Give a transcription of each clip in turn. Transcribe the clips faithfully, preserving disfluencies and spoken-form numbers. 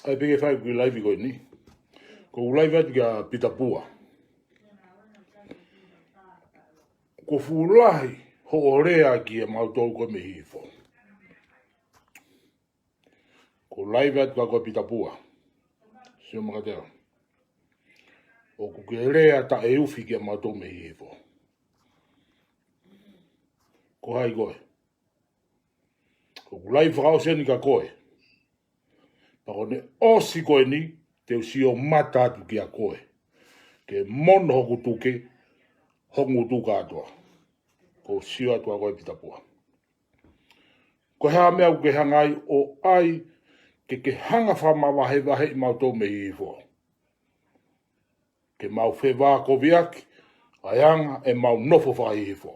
ʻAi pē ke fai ʻeku kiʻi laivi ko eni. ʻOku ou laivi atu kia Pita Pua. Kuo fuʻu lahi hoʻo lea kimautolu ko ē mei Hihifo. ʻOku ou laivi atu kia koe Pita Pua. Sio mai kiate au. ʻOku ke lea taʻeufi kimautolu mei Hihifo. Ko hai koe? ʻOku ou laivi fakaʻosi eni kia koe. Pea ko ʻene ʻosi ko eni, te u sio mata atu kia koe. Ke mono hoku tuke, ho ngutu kātoa. ʻOku ou sio atu kia koe Pita Pua. Ko e hā e meʻa ʻoku ke hanga ai ʻo ʻai, ke ke hanga fakamavahevaheʻi kimautolu mei Hihifo. Ke mau fevākoviʻaki ʻa e anga ʻemau nofo fakahihifo.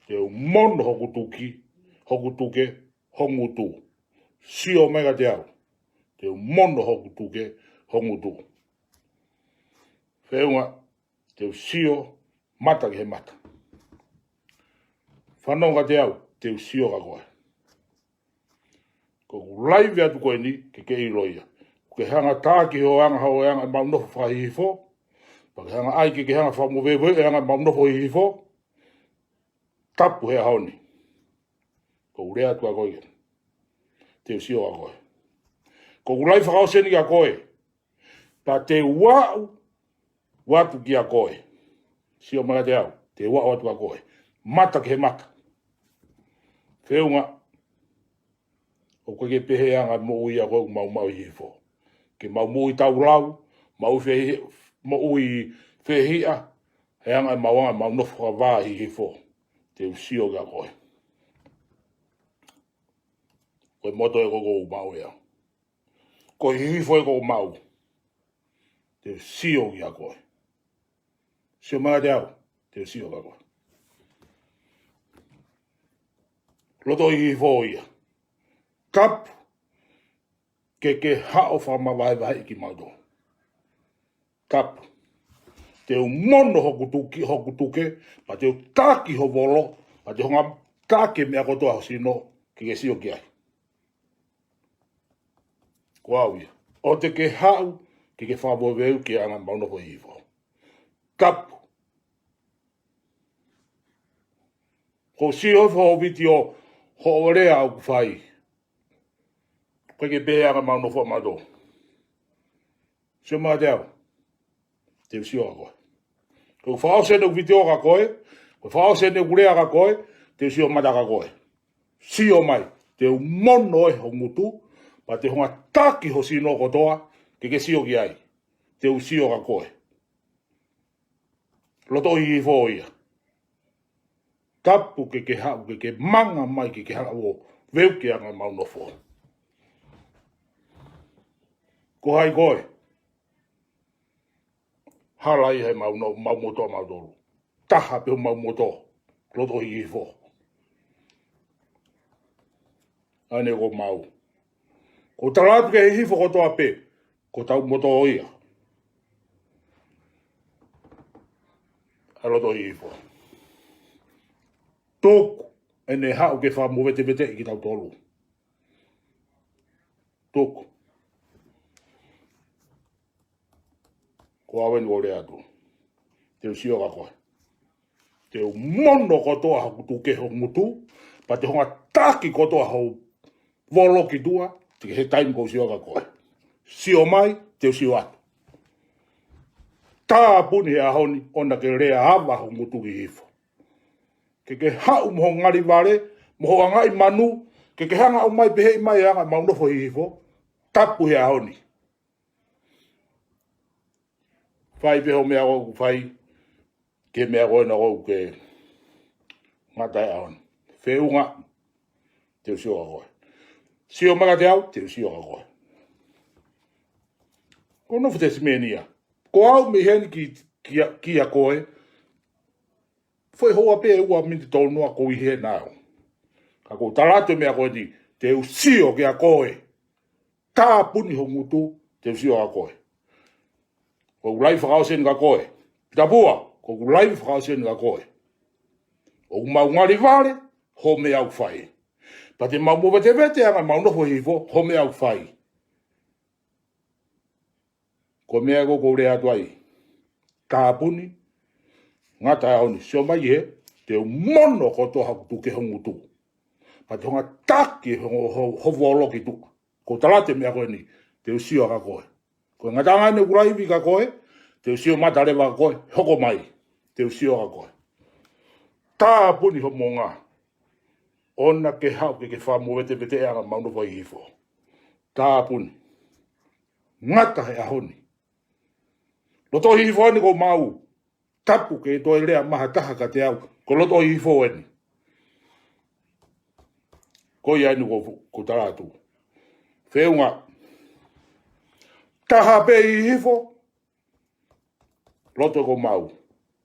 Te u mono hoku tuki, hoku tuke, ho ngutu. Sio mai kiate au. Te u mono hoku tuke, ho ngutu. Feʻunga, te u sio mata ki he mata. Fanongo kiate au, te u sio kia koe. ʻOku ou laivi atu ko eni, ke ke ʻilo ia. Ke hanga taki ho anga, ho anga ʻemau nofo fakahihifo. Pea ke hanga ʻai ke ke hanga fakamoveuveuʻi ʻa e anga ʻemau nofo hihifo. Tapu he ʻaho ni. ʻOku ou lea atu kia koe. Te u sio kia koe. ʻOku ou laivi fakaʻosi eni kia koe. Pea te u aʻu atu kia koe. Sio mai kiate au. Te u aʻu atu kia koe. Mata ki he mata. Feʻunga. ʻOku ʻikai ke pehē ʻa e anga moʻui ʻa koe ʻoku mau maʻu ʻi Hihifo. Ke mau moʻui taulau, mau fehi-, moʻui fehiʻa, he anga ʻemau anga ʻemau nofo fakavā ʻi Hihifo. Te u sio kia koe. Ko e moto ē ʻoku ou maʻu ia. Ko Hihifo ē ʻoku ou maʻu. Te u sio kia koe. Sio mai kiate au. Te u sio kia koe. Loto ʻi Hihifo ia. Tapu ke ke haʻu ʻo fakamavahevaheʻi kimautolu. Tapu. Te u mono hoku tuki, hoku tuke, pea te u taki ho volo, pea te u hanga taki e meʻa kotoa ho sino, ke ke sio ki ai. Ko au ia. ʻOua te ke haʻu, ke ke fakamoveuveuʻi ʻa e anga ʻemau nofo ʻi Hihifo. Tapu. ʻOku ou sio ho vitiō, hoʻo lea ʻoku fai. ʻOku ʻikai ke pehē ʻa e anga ʻemau nofo ʻamautolu. Sio mai kiate au. Te u sio kia koe. ʻOku ou fakaʻosi eni ʻeku vitiō kia koe. ʻOku ou fakaʻosi eni ʻeku lea kia koe. Te u sio mata kia koe. Sio mai. Te u mono ē ho ngutu. Pea te u hanga taki ho sino kotoa. Ke ke sio ki ai. Te u sio kia koe. Loto ʻi Hihifo ia. Tapu ke ke haʻu, ke ke manga mai, ke ke hanga ʻo veuki ʻa e anga ʻemau nofo. Ko hai koe? Hala ia he mau no-, mau moto ʻamautolu. Taha pē homau moto. Loto ʻi Hihifo. ʻA eni ʻoku mau. ʻOku ou tala atu ki he Hihifo kotoa pē. Ko hotau moto ia. ʻA e Loto ʻi Hihifo. Tuku ʻene haʻu ke fakamoveteveteʻi kitautolu. Tuku. Ko au eni ʻoku ou lea atu. Te u sio kia koe. Te u mono kotoa hoku tuke ho ngutu, pea te u hanga taki kotoa ho volo ki tuʻa, te ke he taimi ʻoku ou sio kia koe. Sio mai, te u sio atu. Tāpuni he ʻaho ni, ʻoua ke lea ava ho ngutu ki Hihifo. Ke ke haʻu mo ho ngali vale, mo ho angaʻi manu, ke ke hanga ʻo ʻomai pehē mai ʻa e anga ʻemau nofo ʻi Hihifo, tapu he ʻaho ni. Fai pē ho meʻa ʻoku fai, ke meʻa ko ena ʻoku ke ngata ai ʻaho ni. Feʻunga, te u sio kia koe. Sio mai kiate au, te u sio kia koe. Ko e nofo Tesimeni ia. Ko au mei heni ki, kia, kia koe. Foʻi houa pē ʻe ua miniti tolu noa ʻoku ou ʻi hena au. Ka ʻoku ou tala atu e meʻa ko eni, te u sio kia koe. Tāpuni ho ngutu, te u sio kia koe. ʻOku ou laivi fakaʻosi eni kia koe. Pita Pua, ʻoku ou laivi fakaʻosi eni kia koe. ʻOku mau ngali vale, ho meʻa ʻoku fai. Pea te mau movetevete ʻa e anga ʻemau nofo ʻi Hihifo, ho meʻa ʻoku fai. Ko e meʻa ko ē ʻoku ou lea atu ai. Tāpuni, ngata he ʻaho ni, sio mai ki hē, te u mono kotoa hoku tuʻu ki ho ngutu. Pea te u hanga ʻo taki ho, ho, ho volo ki tuʻa. Ko e tala atu e meʻa ko eni, te u sio kia koe. Ko e ngataʻanga eni ʻeku laivi kia koe, te u sio mata leva kia koe, hoko mai, te u sio kia koe. Tāpuni ho moʻunga. ʻOua naʻa ke haʻu ke ke fakamovetevete ʻa e anga ʻemau nofo ʻi Hihifo. Tāpuni. Ngata he ʻaho ni. Loto Hihifo eni ko homau. Tapu ke toe lea mai ha taha kiate au. Ko loto Hihifo eni. Ko ia eni ʻoku, ʻoku ou tala atu. Feʻunga. Taha pē ʻi Hihifo. Loto ko homau.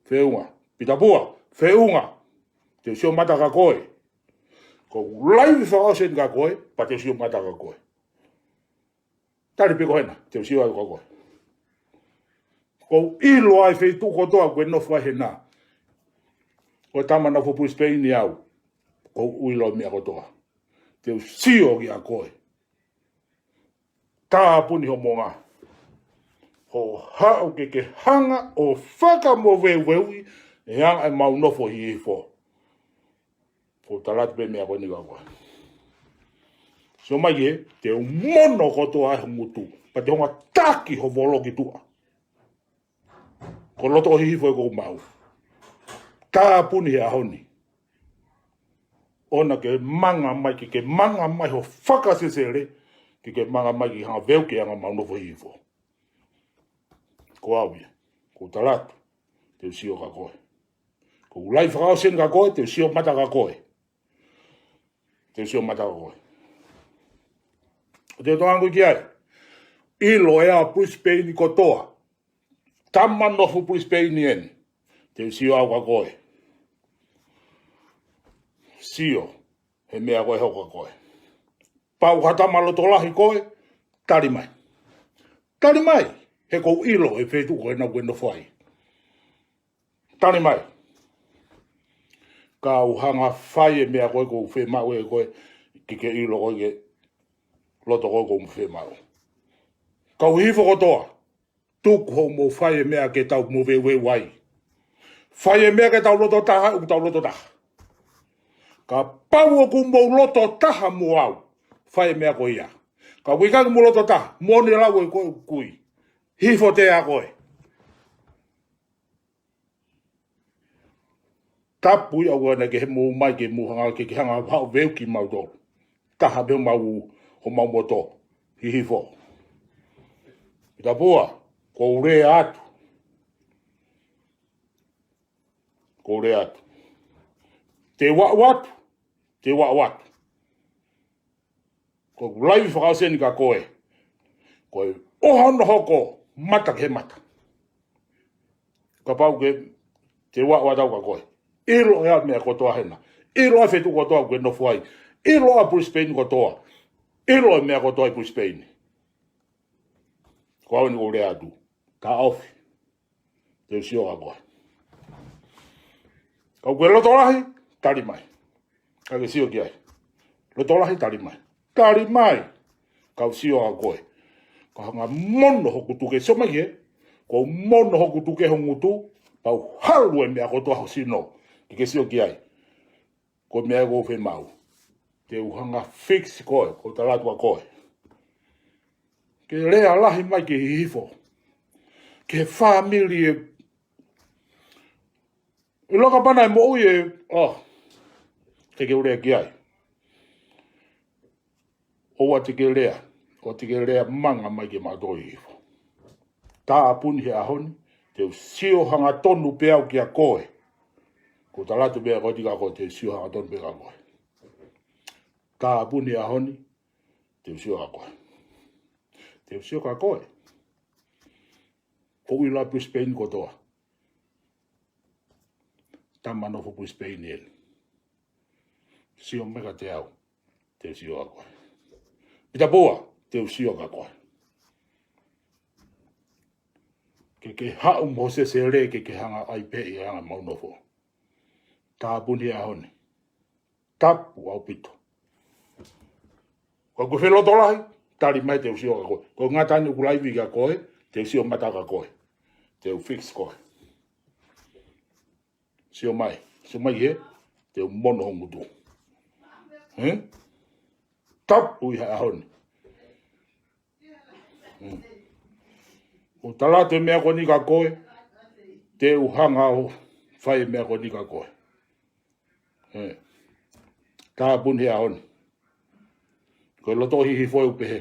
Feʻunga. Pitapua. Feʻunga. Te u sio mata kia koe. Ko ʻeku laivi fakaʻosi eni kia koe, pea te u sio mata kia koe. Tali pē ko hena, te u sio atu kia koe. ʻOku ou ʻilo ʻa e feituʻu kotoa ʻoku ke nofo ai hena. Ko e tama naʻe nofo Brisbane ʻi au. ʻOku ou ʻilo e meʻa kotoa. Te u sio kia koe. Tāpuni ho moʻunga. Hoʻo haʻu ke ke hanga ʻo fakamoveuveuʻi e anga ʻemau nofo ʻi Hihifo. ʻOku ou tala atu pē meʻa ko eni kia koe. Sio mai ki hē, te u mono kotoa ho ngutu. Pea te u hanga ʻo taki ho volo ki tuʻa. Ko loto Hihifo ē ko homau. Tāpuni he ʻaho ni. ʻOua naʻa ke manga mai, ke ke manga mai ho fakasesele, ke ke manga mai ke hanga ʻo veuki e anga ʻemau nofo ʻi Hihifo. Ko au ia, ʻoku ou tala atu, te u sio kia koe. Ko ʻeku laivi fakaʻosi eni kia koe, te u sio mata kia koe. Te u sio mata kia koe. ʻOku te tokanga koe ki ai. ʻIlo ʻe ʻa Brisbane kotoa. Tama nofo Brisbane eni. Te u sio au kia koe. Sio. He meʻa ko ē ʻe hoko kia koe. Pau ha tama loto lahi koe. Tali mai. Tali mai. He ʻoku ou ʻilo e feituʻu ko ena ʻoku ke nofo ai. Tali mai. Ka u hanga ʻo fai e meʻa ko ē ʻoku ou fiemaʻu ʻe koe. Ke ke ʻilo ko ē ke loto ko ē ʻoku ou fiemaʻu. Kau Hihifo kotoa. Tuku hoʻomou fai e meʻa ke tau moveuveu ai. Fai e meʻa ke tau loto taha, ʻoku tau loto taha. Kapau ʻoku mou loto taha mo au, fai e meʻa ko ia. Ka ʻoku ʻikai ke mou loto taha, moʻoni e lau ʻa e kui. Hihifo tea koe. Tapu ia ʻoku ʻikai ke mou ō mai ke mou hanga ke, ke hanga ʻo veuki mautolu. Taha pē homau, homau moto. Hihifo. Pitapua, ʻoku ou lea atu. ʻOku ou lea atu. Te u aʻu atu. Te u aʻu atu. Ko ʻeku laivi fakaʻosi eni kia koe. Ko e ʻoua naʻa hoko mata ki he mata. Kapau ke te u aʻu atu au kia koe. ʻIlo ʻe ʻa e meʻa kotoa hena. ʻIlo ʻa e feituʻu kotoa ʻoku ke nofo ai. ʻIlo ʻa Brisbane kotoa. ʻIlo e meʻa kotoa ʻi Brisbane. Ko au eni ʻoku ou lea atu. Taʻofi. Te u sio kia koe. Ka ʻoku ke loto lahi, tali mai. Ka ke sio ki ai. Loto lahi, tali mai. Tali mai. Kau sio kia koe. Ka u hanga ʻo mono hoku tuʻu ki hē, sio mai ki hē. ʻOku ou mono hoku tuʻu ki ho ngutu. Pea u halu e meʻa kotoa ho sino. Ke ke sio ki ai. Ko e meʻa ʻoku ou fiemaʻu. Te u hanga ʻo fix koe, ʻoku ou tala atu kia koe. Ke lea lahi mai ki Hihifo. Ki he fāmili ē. ʻIlo kapau naʻe moʻui ē, oh. Te ke u lea ki ai. ʻOua te ke lea, ʻoua te ke lea manga mai ke mato ʻi Hihifo. Tāpuni he ʻaho ni, te u sio hangatonu pē au kia koe. ʻOku ou tala atu pē ʻa e ko tika ko te u sio hangatonu pē kia koe. Tāpuni he ʻaho ni, te u sio kia koe. Te u sio kia koe. ʻOku ou ʻilo ʻa Brisbane kotoa. Tama nofo Brisbane eni. Sio mai kiate au. Te u sio kia koe. Pitapua, te u sio kia koe. Ke ke haʻu mo ho sesele ke ke hanga ʻo ʻai pē ʻi he anga ʻemau nofo. Tāpuni he ʻaho ni. Tapu ʻaupito. Ka ʻoku ke fie loto lahi, tali mai te u sio kia koe. Ko e ngata eni ʻeku laivi kia koe, Te u sio mata kia koe. Te u fix koe. Sio mai, sio mai he, te u mono ho ngutu. He? Tapu ʻi he ʻaho ni. Hmm. ʻOku ou tala atu e meʻa ko eni kia koe, te u hanga ʻo fai e meʻa ko eni kia koe. He. Tāpuni he ʻaho ni. Ko e loto hihifo ʻoku pehē.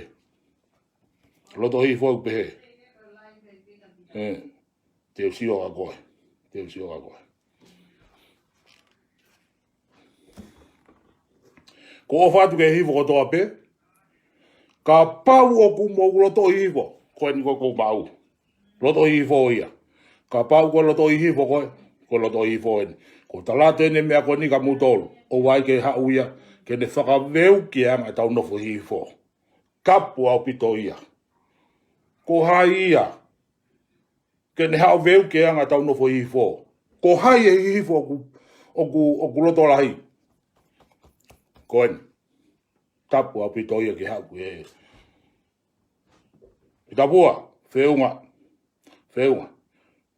Loto hihifo ʻoku pehē. He. Te u sio kia koe. Te u sio kia koe. ʻOku ou ʻofa atu ki he hihifo kotoa pē. Kapau ʻoku mou loto hihifo, ko eni ko ʻeku maʻu. Loto hihifo ia. Kapau ko e loto hihifo ko ē, ko e loto hihifo eni. ʻOku ou tala atu eni e meʻa ko eni kia moutolu. ʻOua ʻe ke haʻu ia, ke ne fakaveuki e anga ʻetau nofo hihifo. Tapu ʻaupito ia. Ko hai ia, ke ne haʻu ʻo veuki e anga ʻetau nofo hihifo. Ko hai e hihifo ʻoku, ʻoku, ʻoku loto lahi. Ko eni. Tapu ʻaupito ia ke haʻu ki he. Ki Tapua, feʻunga, feʻunga.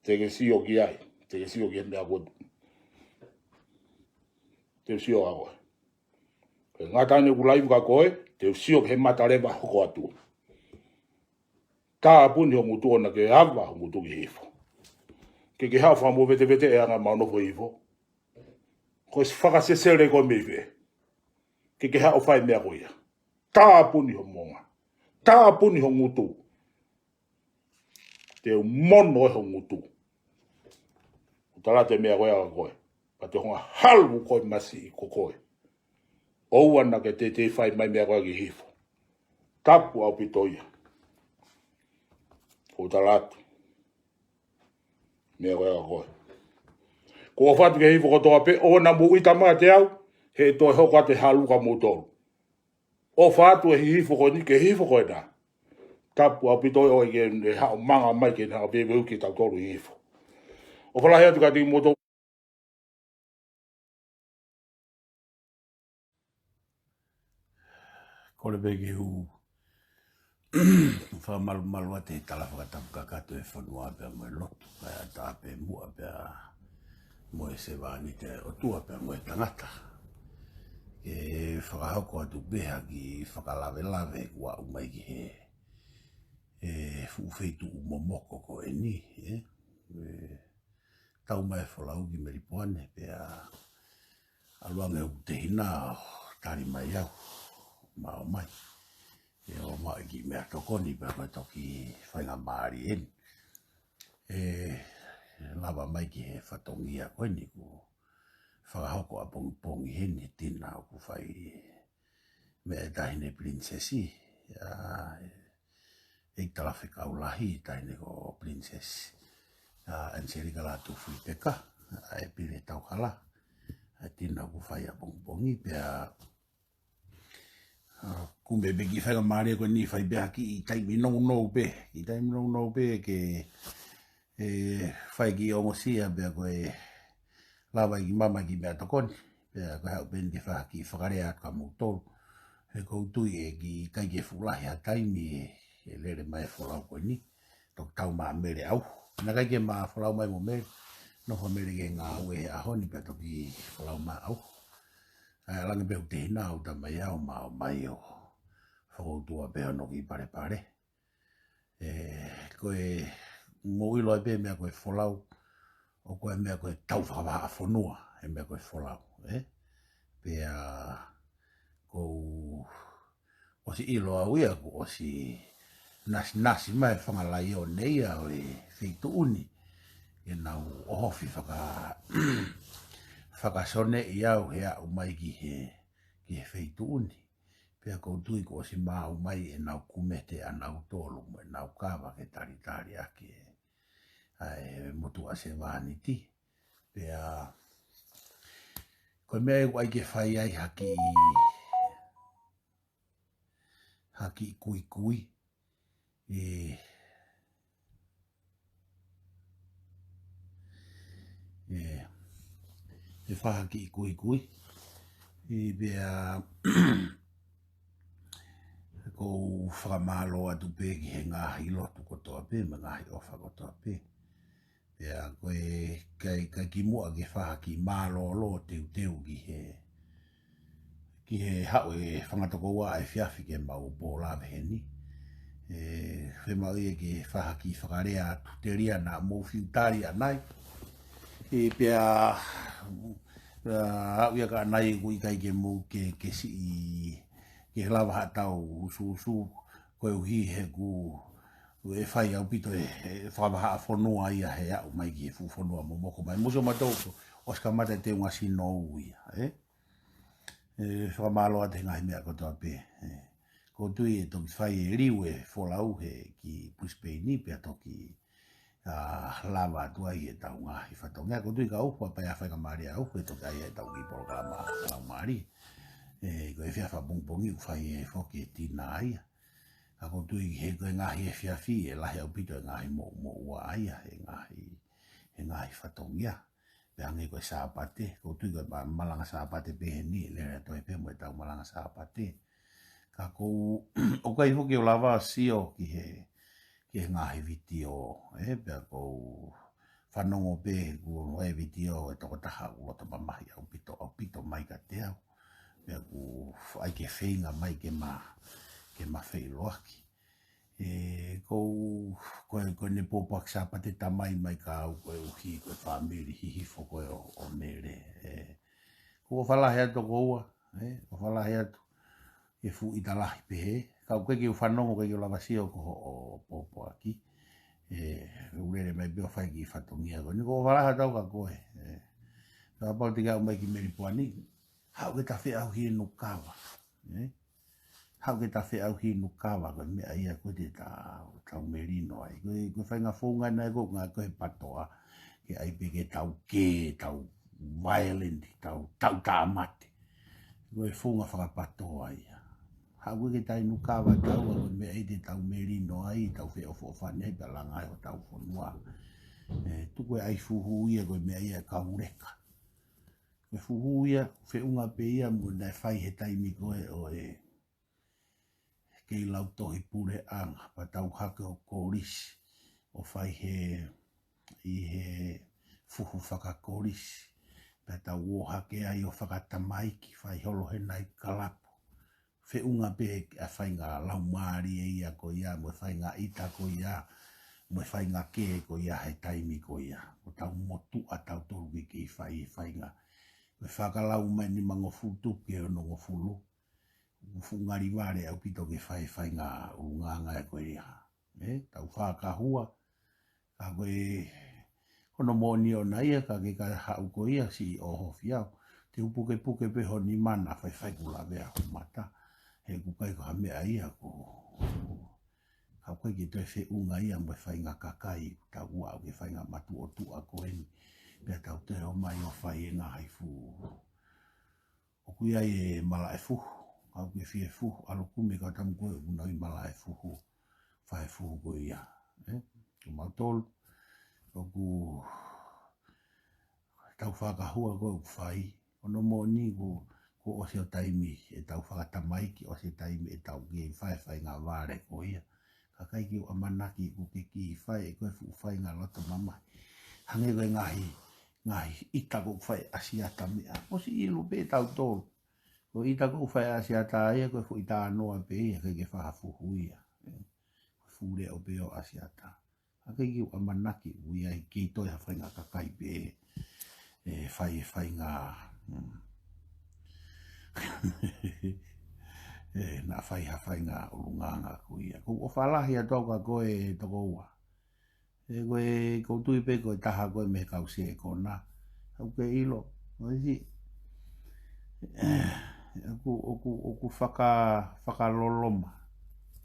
Te ke sio ki ai, te ke sio ki he meʻa ko ē. Te u sio kia koe. Ko e ngata eni ʻeku live kia koe, te u sio ki he mata leva hoko atu. Tāpuni ho ngutu ʻoua ke ava ho ngutu ki hihifo. Ke ke haʻu ʻo fakamovetevete e anga ʻemau nofo hihifo. Ko e fakasesele ko ē mei fē. Ke ke haʻu ʻo fai e meʻa ko ia. Tāpuni ho moʻunga. Tāpuni ho ngutu. Te u mono ʻe ho ngutu. ʻOku ou tala atu e meʻa ko ia kia koe. Pea te u hanga ʻo halu koe masiʻi ko koe. ʻOua naʻa ke teitei fai mai meʻa ko ia ki hihifo. Tapu ʻaupito ia. ʻOku ou tala atu. Meʻa ko ia kia koe. ʻOku ou ʻofa atu ki he hihifo kotoa pē, ʻoua naʻa mou ʻita mai kiate au, he ʻe toe hoko atu e halu kia moutolu. ʻOfa atu e hihifo ko eni ki he hihifo ko ena. Tapu ʻaupito ʻoua ʻe ke ne haʻu ʻo manga mai ke ne haʻu ʻo veveuki kitautolu hihifo. ʻOfa lahi atu kiate kimoutolu. Kole pē ke u fakamalumalu atu he tala fakatapu kakato e fonua pea mo e lotu, kae ʻatā pē muʻa pea mo e sevāniti ʻa e ʻOtua pea mo e tangata. Ke fakahoko atu pē ha kiʻi fakalavelave kuo aʻu mai ki he, he fuʻu feituʻu momoko ko eni, ē? ʻE, tau mai e folau ki Melipoane, pea ʻalu ange hoku tehina ʻo tali mai au, ma ō mai. ʻE, ʻomai e kiʻi meʻatokoni pea ko e toki faingamālie eni. ʻE, lava mai ki he fatongia ko eni kuo fakahoko ʻapongipongi heni, tina ʻoku fai meʻa e Taʻahine Pilinisesi, ʻa e, ʻEiki Talafekau Lahi, Taʻahine ko Pilinisesi, ʻa Aniselika Lātūfuipeka, ʻa e Pile Tauhala, ʻa e tina ʻoku fai ʻapongipongi, pea, ʻa, ʻoku ou meʻa pē ki he faingamālie ko eni fai pē ha kiʻi taimi nounou pē, kiʻi taimi nounou pē ke, ʻe, fai kiʻi ongosia pea ko e lava ʻe kimaua e kiʻi meʻatokoni. Pea ko e haʻu pē eni ke fai ha kiʻi fakalea atu kia moutolu. He ʻoku ou tui ʻe ʻikai ke fuʻu lahi ha taimi ʻe, ʻe lele mai e folau ko eni. Toki tau maʻa Mele au. Naʻe ʻikai ke ma folau mai mo Mele. Nofo ʻa Mele ki he ngāue he ʻaho ni pea toki folau maʻa au. ʻA e, ʻalu ange pē hoku tehina ʻo ʻuta mai au ma ō mai ʻo fakautua pē hono kiʻi palepale. ʻE, ko e, mou ʻilo ai pē meʻa ko e folau, ʻoku ʻi ai e meʻa ko e tau fakavahaʻafonua, e meʻa ko e folau, ē? Pea, ʻoku ou ʻosi ʻilo au ia, kuo ʻosi nasinasi mai e fanga laione ia ʻo e feituʻu ni, ke nau ʻohofi faka-, fakasoneʻi au he aʻu mai ki he, ki he feituʻu ni. Pea ʻoku ou tui kuo ʻosi maʻu mai ʻenau kumete ʻanautolu mo ʻenau kava ke talitali ʻaki e, ʻa e motuʻa sevāniti. Pea, ko e meʻa ʻoku ʻai ke fai ai ha kiʻi, ha kiʻi kuikui. ʻE, ʻE, ʻe fai ha kiʻi kuikui. ʻE, pea, ko ʻOku ou fakamālō atu pē ki he ngaahi lotu kotoa pē, mo e ngaahi ʻofa kotoa pē. Pea ko e kai, kai kimuʻa ke fai ha kiʻi mālōlō teuteu ki he, ki he haʻu e fanga tokoua ʻa e efiafi ke mau pōlave heni. ʻE, fiemaʻu ia ke fai ha kiʻi fakalea atu telia naʻa mou fiu tali ʻanai. ʻE, pea, pea aʻu ia ka ʻanai ʻoku ʻikai ke mou ke, ke siʻi, ke lava haʻatau usuusu, koeʻuhi he ʻoku ʻe fai ʻaupito e, e fakavahaʻa fonua ia he aʻu mai ki he fuʻu fonua momoko mai. Mou sio mautolu ʻosi kamata e teunga sino ui ia, ē? ʻE, fakamālō atu he ngaahi meʻa kotoa pē, ē. ʻOku ou tui ʻe toki fai e liu e folau he ki Brisbane ni pea toki, ʻa, lava atu ai ʻetau ngaahi fatongia. ʻOku ou tui ka ʻoku pau pē ʻa e faingamālie ʻoku ʻe toki ʻai ʻetau kiʻi polokalama ʻa e laumālie. ʻE, ko e efiafi pongipongi ʻoku fai ʻe foki e tina ia. Ka ʻoku ou tui he ko e ngaahi efiafi ʻe lahi ʻaupito e ngaahi moʻumoʻua ia he ngaahi, he ngaahi fatongia. Pea hangē ko e Sāpate, ʻoku ou tui ko e ma-, malanga Sāpate pē heni, lele atu ai pē mo ʻetau malanga Sāpate. Ka ʻoku ou, ʻoku ʻikai foki ʻo lava sio ki he, ki he ngaahi vitiō, ē, pea ʻoku ou fanongo pē ʻoku ʻi ai e vitiō e tokotaha ʻoku loto mamahi ʻaupito, ʻaupito mai kiate au. Pea ʻoku ʻai ke feinga mai ke ma, ke ma feʻiloaki. ʻE, ʻoku ou, ko e, ko ʻene pōpoaki Sāpate tamai mai ka au koeʻuhi ko e fāmili hihifo ko ē ʻo, ʻo Mele. ʻE, ʻoku ou ʻofa lahi atu tokoua, ē, ʻofa lahi atu e fuʻu ʻita lahi pehē. Ka ʻoku ʻikai ke u fanongo, ʻikai ke u lava sio ki hoʻo pōpoaki. ʻE, u lele mai pē ʻo fai e kiʻi fatongia ko eni. ʻOku ou ʻofa lahi atu au kia koe, ē. Kapau te ke aʻu mai ki Melipoane, haʻu ke ta feʻauhi e nukava, ē? Haʻu ke ta feʻauhi e nukava, ko e meʻa ia ko ē te ta, tau melino ai. Ko e, ko e faʻahinga founga naʻe ko ngā ko e patoa, ke ʻai pē ke tau kē, tau violent, tau, tau tāmate. Ko e founga fakapatoa ia. Haʻu ke ta inu kava tau, ko e meʻa ia te tau melino ai, tau feʻofoʻofani ai, pea langa ai hotau fonua. ʻE, tuku e ʻai fuhu ia, ko e meʻa ia ʻe kau leka. Ko e fuhu ia, feʻunga pē ia mo naʻe fai he taimi ko ē ʻo e kei lautohi puleʻanga, pea tau hake ʻo kolisi, ʻo fai he, ʻi he fuhu fakakolisi, pea tau ō hake ai ʻo fakatamaiki, fai holo he naiti kalapu. Feʻunga pē ʻa e faʻahinga laumālie ia ko ia, mo e faʻahinga ʻita ko ia, mo e faʻahinga kē ko ia he taimi ko ia. ʻO tau motuʻa tautolu ke kei fai e faʻahinga. Ko e fakalau mai nimangofulu tupu ki he onongofulu. ʻOku fuʻu ngali vale ʻaupito ke fai e faʻahinga ʻulungaanga ē ko ia. ʻE, tau fakahua. Ka ko e, ko hono moʻoni ʻona ia, ka ke ka haʻu ko ia siʻi ʻohofi au. Te u pukepuke pē ho nima naʻa faifai kuo lavea ho mata. He ʻoku ʻikai ko ha meʻa ia ko, ka ʻoku ʻikai ke toe feʻunga ia mo e faʻahinga kakai, tau ua au ke faʻahinga matuʻotuʻa ko eni. Pea tau toe ō mai ʻo fai e ngaahi fuhu. ʻOku ʻi ai e malaʻe fuhu, ka ʻoku ke fie fuhu, ʻalu kumi e kau tama ko ē ʻoku nau ʻi malaʻe fuhu, fai e fuhu ko ia. ʻE, ko mautolu, ʻoku tau fakahua ko ē ʻoku fai, ʻo hono moʻoni ko, ko ʻosi ʻo taimi ʻetau fakatamaiki, ʻosi e taimi ʻetau kei fai e faʻahinga vale ko ia. Ka ʻikai ke u ʻamanaki ʻoku ke kei fai ʻe koe e fuʻu faʻahinga loto mamahi. Hangē ko e ngaahi, ngaahi ʻita ʻoku fai ʻe ʻAsiata meʻa. ʻOsi ʻilo pē tautolu. Ko e ʻita ʻoku fai ʻe ʻAsiata ia, ko e fuʻu ʻita noa pē ia, ʻikai ke fai ha fuhu ia. Ko e fuʻu leʻo pē ʻo ʻAsiata. Ka ʻikai ke u ʻamanaki ʻoku ʻi ai, kei toe ha faʻahinga kakai pē ʻe fai e faʻahinga, mm. ʻE, naʻa fai ha faʻahinga ʻulungaanga ko ia. ʻOku ou ʻofa lahi atu au kia koe tokoua. ʻE, ko e, ʻoku ou tui pē ko e taha koe mei he kau sekona. ʻOku ke ʻilo, ʻosi. ʻOku, ʻoku, ʻoku faka-, fakaloloma.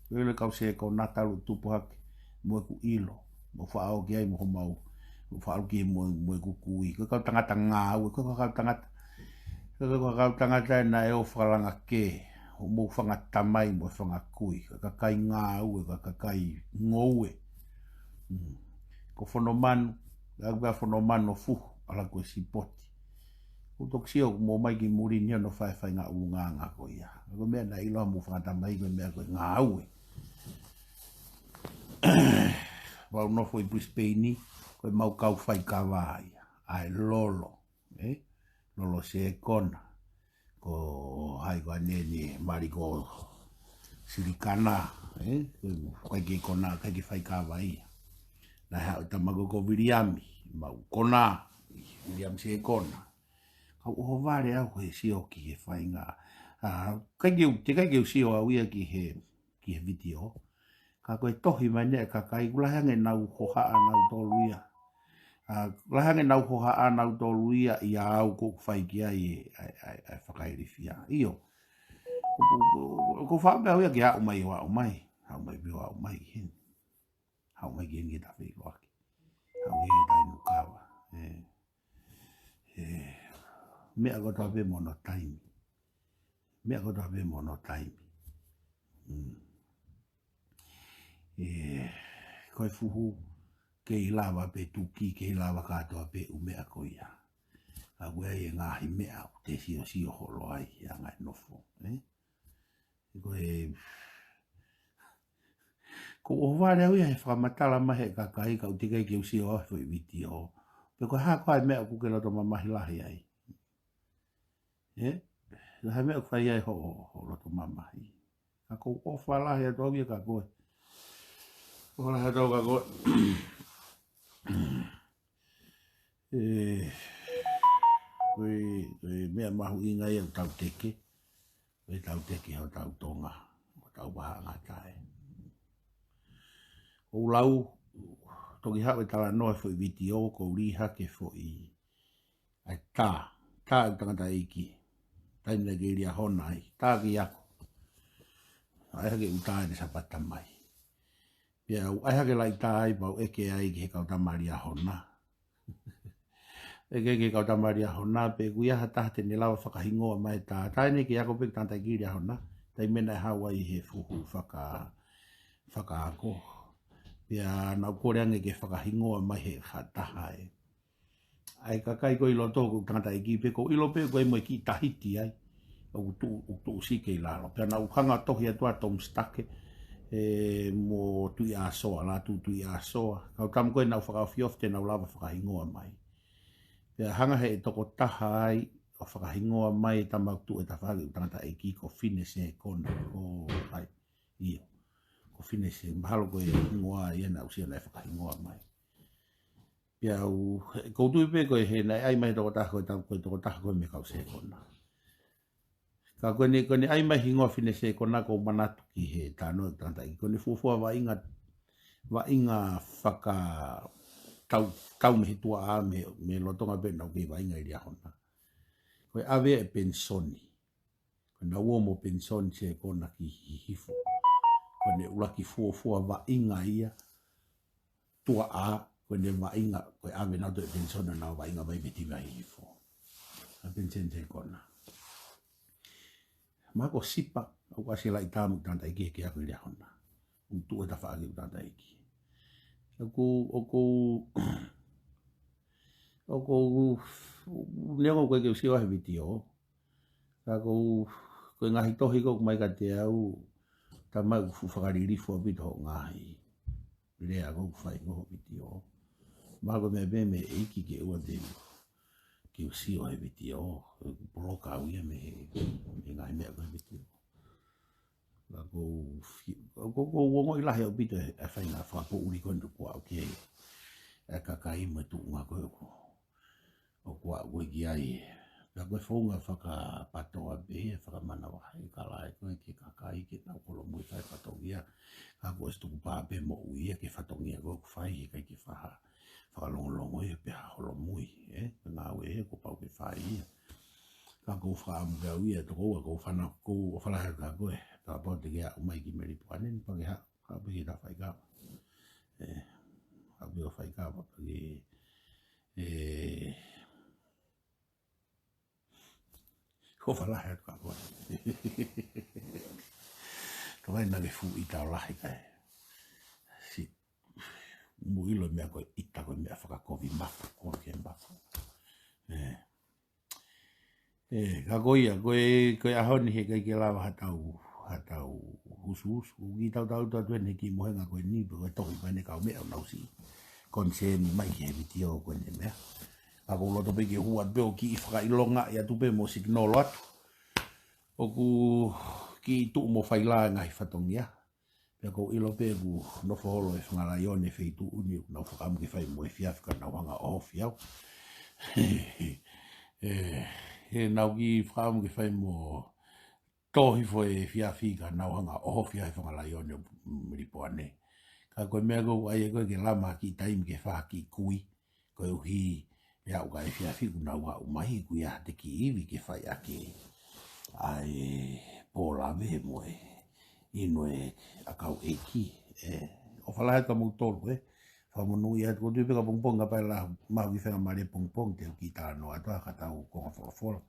Ko e ʻilo e kau sekona talu tupu hake, mo ʻeku ʻilo. Mo faʻo ki ai mo homau, mo faʻo ki mo, mo ʻeku kui. Ko e kau tangata ngāue, ko e kau tangata. Ko e kau tangata ē naʻe ō fakalanga kē, hoʻomou fanga tamai mo e fanga kui. Ko e kakai ngāue, ko e kakai ngoue. Mm. Ko Fonomanu, ʻa ia ko Fonomanu ʻo fuhu, ʻalu ko e sipoti. ʻOku toki sio ʻoku mou ō mai ki muli ni ʻo nofo ʻi he faʻahinga ʻulungaanga ko ia. Ko e meʻa naʻe ʻiloa mou fakatamai ko e meʻa ko e ngāue. Mau nofo ʻi Brisbane ni, ko e mau kau faikava ia. ʻA e Lolo, ē? Lolo Sekona. Ko hai ko ʻaneni, Maliko Silikana, ē? Ko e kai ke kona, kai ke faikava ia. Naʻe haʻu e tama ko, ko Viliami, mau kona, Viliami Sekona. Kau ʻohovale au he sio ki he faʻahinga. ʻA, kai ke u, teʻeki ai ke u sio au ia ki he, ki he vitiō. Ka ko e tohi mai ʻe he kakai, ʻoku lahi ange ʻenau hohaʻa ʻanautolu ia. ʻA, ʻoku lahi ange ʻenau hohaʻa ʻanautolu ia ʻia au ʻoku ou fai ki ai ʻa e, ʻa e, ʻa e, ʻa e fakailifia. ʻIo. ʻOku, ʻoku, ʻoku ou faʻa pehē au ia ke aʻu mai ʻo aʻu mai. Aʻu mai pē ʻo aʻu mai ki heni. Aʻu mai ki heni ke ta feʻiloaki. Aʻu mai ki he taimi ʻoku kava. ʻE. ʻE. Meʻa kotoa pē mo hono taimi. Meʻa kotoa pē mo hono taimi. Mm. ʻE. Ko e fuhu, kei lava pē tuki, kei lava kātoa pē ʻū meʻa ko ia. Ka ʻoku ʻi ai e ngaahi meʻa ʻoku te siosio holo ai he anga e nofo, ē? Ko e, ʻoku ou ʻohovale au ia he fakamatala mai ʻe he kakai, ka ʻoku teʻeki ai ke u sio au he foʻi vitiō. Pe ko e hā koā e meʻa ʻoku ke loto mamahi lahi ai. Ē? Lahi e meʻa ʻoku fai ai hoʻo, hoʻo loto mamahi. Ka ʻoku ou ʻofa lahi atu au ia kia koe. ʻOfa lahi atu au kia koe. ʻE, ko e, ko e meʻa mahuʻinga ia ʻoku tau teke. Ko e tau teke hotau Tonga, hotau vahaʻangatae. ʻOku ou lau, toki haʻu e talanoa he foʻi vitiō, ʻoku ou lī hake e foʻi ʻa e tā, tā ʻeku tangataʻeiki. Taimi naʻe kei Liahona ai, tā ki ako. ʻAi hake ʻū tā ʻene Sāpate mai. Pea u ʻai hake laʻi tā ai pea u ʻeke ai ki he kau tama Liahona. ʻEke ki he kau tama Liahona, pe ʻoku ʻi ai ha taha te ne lava fakahingoa mai e tā. Tā ʻene kei ako pē ʻeku tangataʻeiki Liahona. Taimi naʻe haʻu ai he fuhu faka-, fakaako. Pea naʻa ku kole ange ke fakahingoa mai ʻe ha taha ē. ʻA e kakai ko ē ʻi loto ʻoku ou tangataʻeiki pē, ʻoku ou ʻilo pē ʻoku ʻi ai mo e kiʻi Tahiti ai. ʻOku tuʻu, ʻoku tuʻu sike ʻi lalo. Pea naʻa ku hanga ʻo tohi atu ʻa Tom Stake, ē, mo Tuʻiʻāsoa, Lātū Tuʻiʻāsoa. Kau tama ko ē naʻa ku fakaofiofi te nau lava fakahingoa mai. Pea hanga ʻe he tokotaha ai ʻo fakahingoa mai e tama ʻoku tuʻu he tafaʻaki ʻeku tangataʻeiki ko Fine Sekona, ko hai. ʻIo. Ko Fine Se-, mahalo ko e hingoa ia naʻa ku sio naʻe fakahingoa mai. Pea u, ʻoku ou tui pē ko e hē naʻe ʻai mai he tokotaha ko e tau, ko e tokotaha ko ē mei he kau Sekona. Ka ko ʻene, ko ʻene ʻai mai e hingoa Fine Sekona ʻoku ou manatu ki he talanoa ʻeku tangataʻeiki. Ko ʻene fuofua vaʻinga, vaʻinga faka-, tau, tau mei he tuaʻā mei, mei lolotonga pē naʻa ku kei vaʻinga ʻi Liahona. Ko e ʻave e penisoni. Ko ʻenau ō mo e penisoni Sekona ki Hihifo. Ko ʻene ʻuluaki fuofua vaʻinga ia, tuaʻā, ko ʻene vaʻinga, ko e ʻave nautolu e penisoni ʻo nau vaʻinga mai mei Tiva Hihifo. ʻA e penisoni Sekona. Mahalo ko Sipa, ʻoku ʻasi e laʻi tā mo ʻeku tangataʻeiki he kei ako ʻi Liahona. ʻOku tuʻu he tafaʻaki ʻeku tangataʻeiki. ʻOku, ʻoku, ʻoku, neongo ʻoku ʻikai ke u sio au he vitiō. Ka ʻoku, ko e ngaahi tohi ʻoku ʻomai kiate au, tā mai ʻoku fuʻu fakalilifu ʻaupito hoʻo ngaahi lea ʻoku fai ʻi hoʻo vitiō. Mahalo ko e meʻa pē mei he ʻEiki ke ʻoua te u, ke u sio he vitiō, ʻoku poloka au ia mei he, mei he ngaahi meʻa ko ē he vitiō. Ka ʻoku ou fi-, ʻoku, ʻoku ou ongoʻi lahi ʻaupito e, e faʻahinga fakapoʻuli ko eni ʻoku aʻu ki ai e kakai mo e tuʻunga ko ē ʻoku, ʻoku aʻu ko ē ki ai. Ka ko e founga fakapatoa pē ia, fakamanavahē, ka lahi ko ē ki he kakai ke nau holomui fai fatongia. Ka kuo ʻosi tukupā pē moʻui ia ki he fatongia ko ē ʻoku fai, heʻikai ke faʻa fakalongolongo ia pe ha holomui, ē? Ko e ngāue ia kuo pau ke fai ia. Ka ʻoku ou fakaʻamu pē au ia, toko ua ʻoku ou fana-, ʻoku ou ʻofa lahi kia koe. Kapau te ke aʻu mai ki Melipoane ni pea ke haʻu, haʻu pē ke ta faikava. Ē, haʻu pē ʻo faikava, pea ke, ē, ʻofa lahi atu kia koe. Ka ʻi ai naʻa ke fuʻu ʻita ʻo lahi kae. Siʻi, mou ʻilo e meʻa ko e ʻita ko e meʻa fakakovi mafu, kovi ke mafu. Ē. ʻE, ka ko ia, ko e, ko e ʻaho ni heʻikai ke lava ha tau, ha tau husuhusu. ʻOku kei tautau atu eni ki he mohenga ko eni, pe ko e tohi ko eni kau meʻa ʻo nau siʻi concern mai ki he vitiō ko eni meʻa. Ka ʻoku ou loto pē ke u hū atu pē ʻo kiʻi fakaʻilongaʻi atu pē mo signal atu. ʻOku kiʻi tuʻu mo failā e ngaahi fatongia. Pea ʻoku ou ʻilo pē ʻoku nofo holo e fanga laione feituʻu ni ʻoku nau fakaʻamu ke fai mo e efiafi ka nau hanga ʻo ʻohofi au. ʻE, he nau kiʻi fakaʻamu ke fai mo tō hifo e efiafi ka nau hanga ʻo ʻohofi au he fanga laione ʻo Melipoane. Ka ko e meʻa ʻoku ou ʻai ko ē ke lama ha kiʻi taimi ke fai ha kiʻi kui. Koeʻuhi ʻe aʻu ki he efiafi ʻoku nau aʻu mai, ʻoku ʻi ai ha kiʻi ivi ke fai ʻaki ʻa e pōlave mo e inu e ʻakau ʻeiki. ʻE, ʻofa lahi atu kiate kimoutolu ē. Fakamonūʻia atu, ʻoku ou tui pē ka pongipongi ka pea la mahu ki fenga male pongipongi te u kiʻi talanoa atu ʻa ka tau konga folofola.